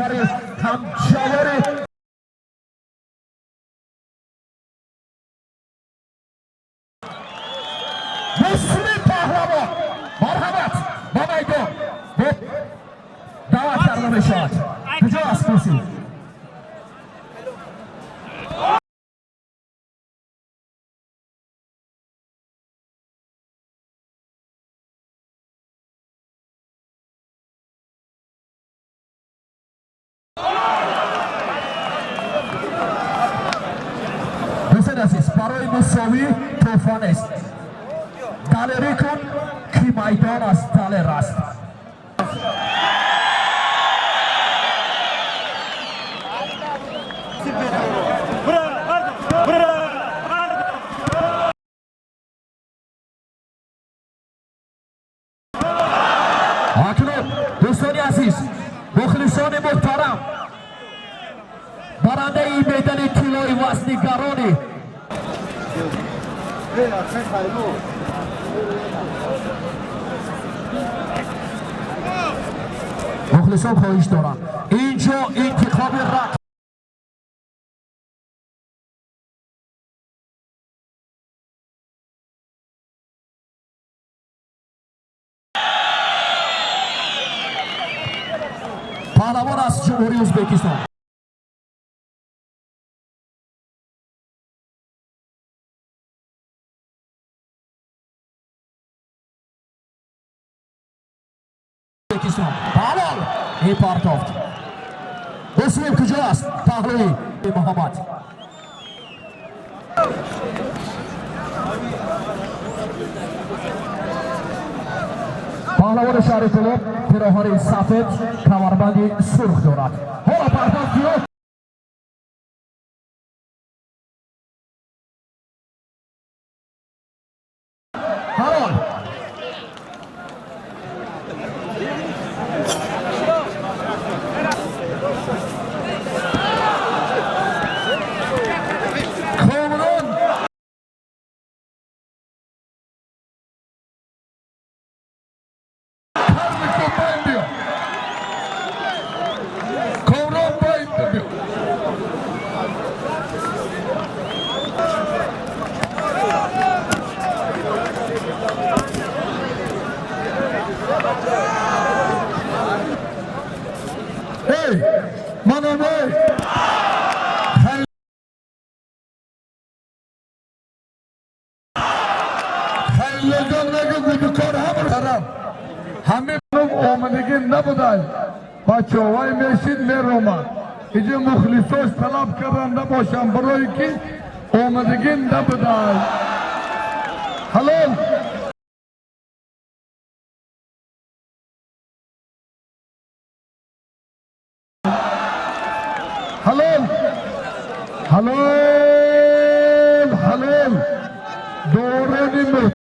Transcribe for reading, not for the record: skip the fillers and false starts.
Кишвари ҳамҷавори Муслим Паҳлавон, марҳамат, ба майдон даъват карда мешавад. Куҷо аст курсӣ? Дӯстони азиз, барои мусовӣ тӯҳфа нест. Далерӣ кун, ки майдон аз далер аст. Акнун, дӯстони азиз, мухлисони муҳтарам, барандаи медали тиллои вазни гарони мухлисон хоҳиш дорам, инҷо интихоби рақиб. Паҳлавон аз Ҷумҳурии Ӯзбекистон. Ӯзбекистон паҳлавон мепартофт. Муслим куҷо аст? Паҳлӯи Муҳаммад. Паҳлавони шаҳри Кӯлоб пироҳани сафед, камарбанди сурх дорад. Ҳоло партофт ё ҳалол. Комрон. Комрон, биё. Комрон, биё. Эй, манам, эй. Халилҷон, нагу, гудукор ҳама тараф. Ҳамин омадагӣ набудай. Бачаҳо, вай мешид, меромад. Иҷо мухлисош талаб кардан набошам, барое ки омадагӣ набудай. Ҳалол. Ҳалол. Ҳалол, ҳалол. Дорони.